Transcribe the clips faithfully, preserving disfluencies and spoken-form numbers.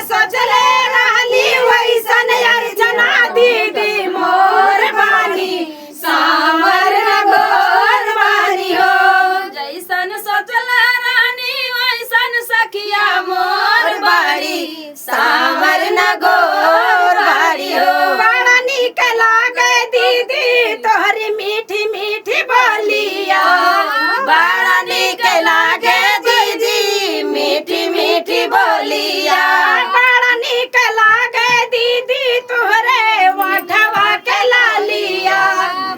सोचले रहली वैसन अर्चना दीदी मोर बानी, साँवर न गोर बानी हो। जैसन सोचले रहनी वैसन सखिया मोर बाड़ी, साँवर न गोर बाड़ी हो। बड़ा नीक लागे दीदी तोहरी मीठी मीठी बोलिया। बड़ा नीक लागे दीदी मीठी मीठी बोलिया। बड़ा नीक लागे दीदी तोहरे ओठवा के लालिया।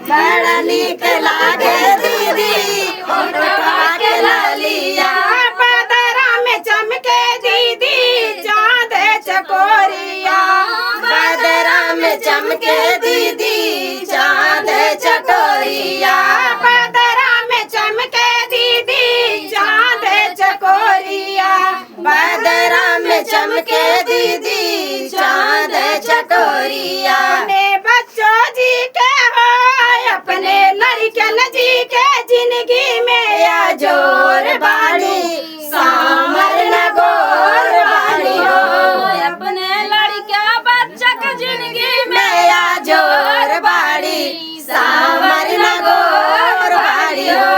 बड़ा नीक लागे दीदी ओठवा के लालिया। बदरा में चमके दीदी चाँद चकोरिया। बदरा में चमके दीदी चाँद चकोरिया। बदरा में चमके दीदी चाँद चकोरिया। बदरा में चमके दीदी चाँद चकोरिया। अपने बच्चों जी के हो, अपने लड़कन जी के जिंदगी में या जोर बाड़ी, साँवर न गोर बाड़ी हो। अपने लड़का बच्चा के जिंदगी में या जोर बाड़ी, साँवर न गोर बाड़ी हो।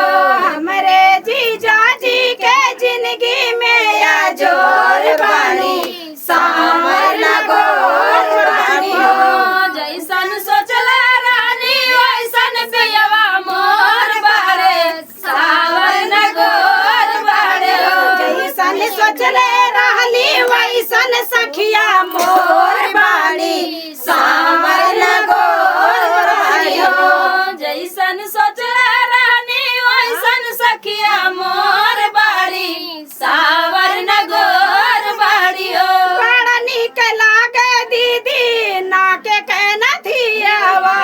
हमरे जीजा जी के जिंदगी में या जोर बाड़ी, साँवर न गोर बाड़ी हो। जैसन सोचले रहनी वैसन पियवा मोर बाड़े, साँवर न गोर बाड़े हो। जैसन सोचले रहनी वैसन सखिया मोर बाड़ी, साँवर न गोर बाड़ी हो। जैसन सोचले रहनी वैसन सखिया मोर बाड़ी, साँवर न गोर बाड़ी हो। बड़ा नीक लागे दीदी नाक के नथियावा।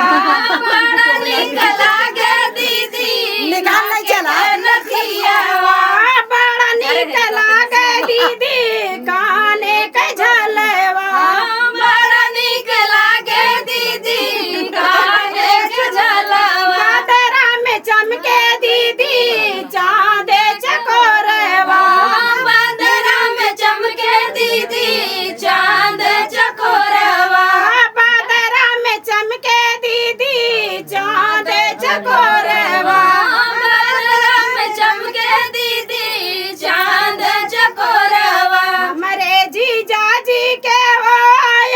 बड़ा नीक लागे दीदी निकाल नहीं चला। नथियावा। बड़ा नीक लागे दीदी काने के झलवा। बड़ा नीक लागे दीदी काने के झलवा। बदरा में चमके दीदी चाँद चकोरवा। बदरा में चमके दीदी चाँद चकोरवा। बदरा में चमके दीदी चाँद चकोरवा। बदरा में चमके दीदी चाँद चकोरवा। हमरे जीजा जी के हो,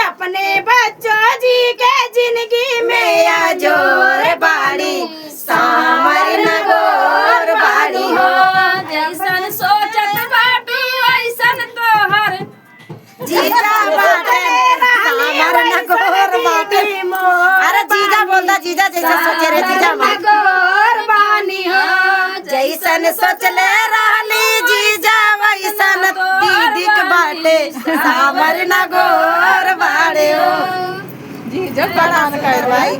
अपने बच्चों जी के जिंदगी में या जोर बाड़ी, साँवर न गोर बाड़ी हो। जैसन सोचत बाटू वैसन तोहर जीजा बाटे, साँवर न गोर बाटे। अरे जीजा बोल दा, जीजा जैसे सोचे रे जीजा बाटे। गोर बानी हो। जैसन सोचले रहली जीजा वैसन दीदी के बाटे, साँवर न गोर बाड़े हो। जीजा बड़ा कर भाई।